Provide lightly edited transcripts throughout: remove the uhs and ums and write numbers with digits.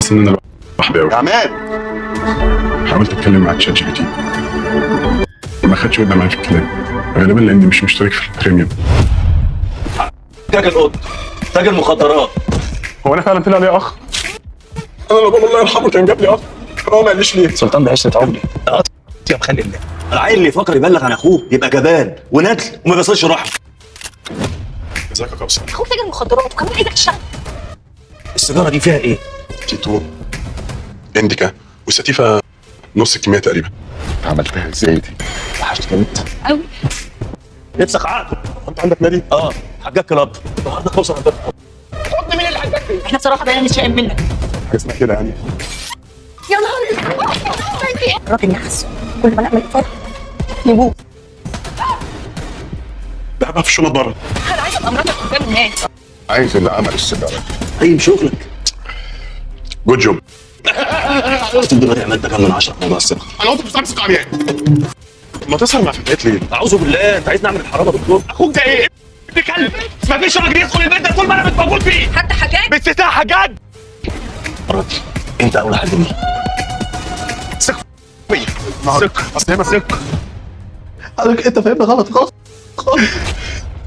حاسس ان انا لوحدي قوي. يا عماد. حاولت اتكلم مع ChatGPT، ما خدش ودنا معايا في الكلام، غالبا لاني مش مشترك في ال premium. تاجر قط، تاجر مخدرات. هو انا فعلا طلع لي اخ؟ انا لو بابا الله يرحمه كان جاب لي اخ، هو ما قاليش ليه. سلطان ده عشرة عمري، يا مخلي الله. العيل اللي يفكر يبلغ عن اخوه يبقى جبان وندل وما بيصلش رحمه. ازيك يا كوثر؟ اخوك تاجر مخدرات وكمان عايزك تشتغل. السيجارة دي فيها ايه؟ تيتو انديكا والستيفه نص الكمية تقريبا. عملتها ازاي دي؟ وحشتك انت قوي. افسخ عقده. انت عندك نادي؟ اه، حجاج كلاب النهارده فرصة عندك. احنا بصراحة بقينا نتشائم منك. حاجة اسمها كده يعني. يا نهار اسود، الراجل نحس كل ما نعمل فرح يبوظ. ده بقى في الشنط بره. انا عايزه ابقى مراتك قدام الناس. عايز اللي عمل السيجارة دي. قيم شغلك. good job. تدي عماد ده كام من 10 في موضوع الثقة؟ انا قلت مش ثقة عمياء. ما تسهر مع فتيات ليه؟ اعوذ بالله، انت عايز نعمل الحرابه دكتور؟ اخوك ده ايه؟ ابن كلب، مفيش راجل يدخل البيت ده طول ما انا مش موجود فيه. حتى حاجات باستثناء حاجات. مراتي انت اول حد مني. ثق فيا، ثق. اصل هي ما ثق. حضرتك انت فاهمني غلط خالص خالص.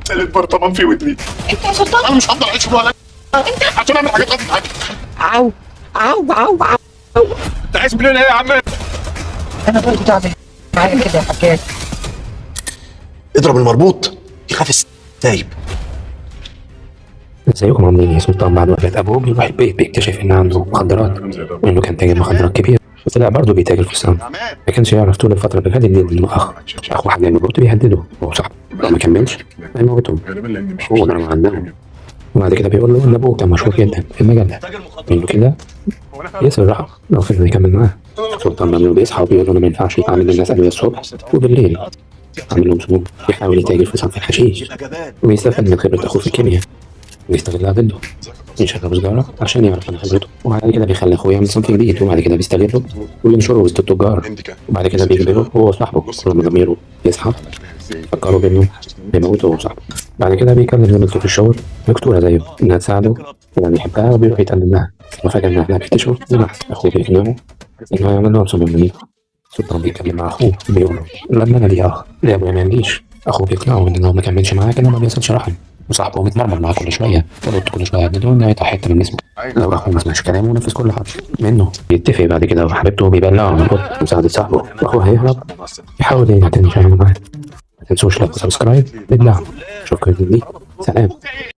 تالت برطمان في ودني. انت يا سلطان. انا مش هفضل اعيش ولا عشان اعمل حاجات غلط معاك. عو عو عو عو. انت عايز مننا ايه يا عم؟ انا برضه تعمل معايا كده يا حكاية. اضرب المربوط يخاف السايب. ازيكم عاملين ايه؟ سلطان بعد وفاة ابوه بيروح البيت بيكتشف ان عنده مخدرات، وانه كان تاجر مخدرات كبير، وطلع برضه بيتاجر في الصنف. ما كانش يعرف طول الفترة اللي فاتت دي انه اخ واحد من البوت بيهدده هو صاحبه، لو ما كملش هيموتهم. غالبا لاني مش هو ضرب عندهم. وبعد كده بيقول له ان ابوه كان مشهور جدا في المجال ده، تاجر مخدرات. انه كده ياسر راح لو فضل يكمل معاه. سلطان ممنوع بيصحى وبيقول له انا ما ينفعش اعمل للناس ادوية الصبح وبالليل اعمل لهم سموم. بيحاول يتاجر في صنف الحشيش يبقى جبان ويستفاد من خبرة أخوه في الكيمياء ويستغلها ضده. يشرب سجارة عشان يعرف عن خبرته، وبعد كده بيخلي أخوه يعمل صنف جديد، وبعد كده بيستغله وينشره وسط التجار، انديكا وبعد كده بيجبره هو وصاحبه. كل ما ضميره يصحى فكروا بإنه بيموته هو وصاحبه. بعد كده بيكلم زميلته في الشغل دكتورة زيه إنها تساعده وإنه بيحبها، وبيروح يتقدم لها. وفجأة إن أهلها بيكتشفوا ذبح أخوه، بيقنعه إنه هيعمل لهم سموم جديد. سلطان بيتكلم مع أخوه بيقول له لما أنا ليا أخ ليه أبويا ما يعمليش. أخوه بيقنعه إن لو ما كملش معاه كان ما بيصلش رحم، وصاحبه متمرمر معاه كل شوية والقط كل شوية يهدده انه يقطع حتة من جسمه لو اخوه ما سمعش كلامه ونفذ كل حرف منه. بيتفق بعد كده وحبيبته بيبلغه عن القط مساعدة صاحبه، واخوه هيهرب يحاول يعتني شعره معاه. ما تنسوش like و subscribe للدعم. اشوفكم في الفيديو. سلام.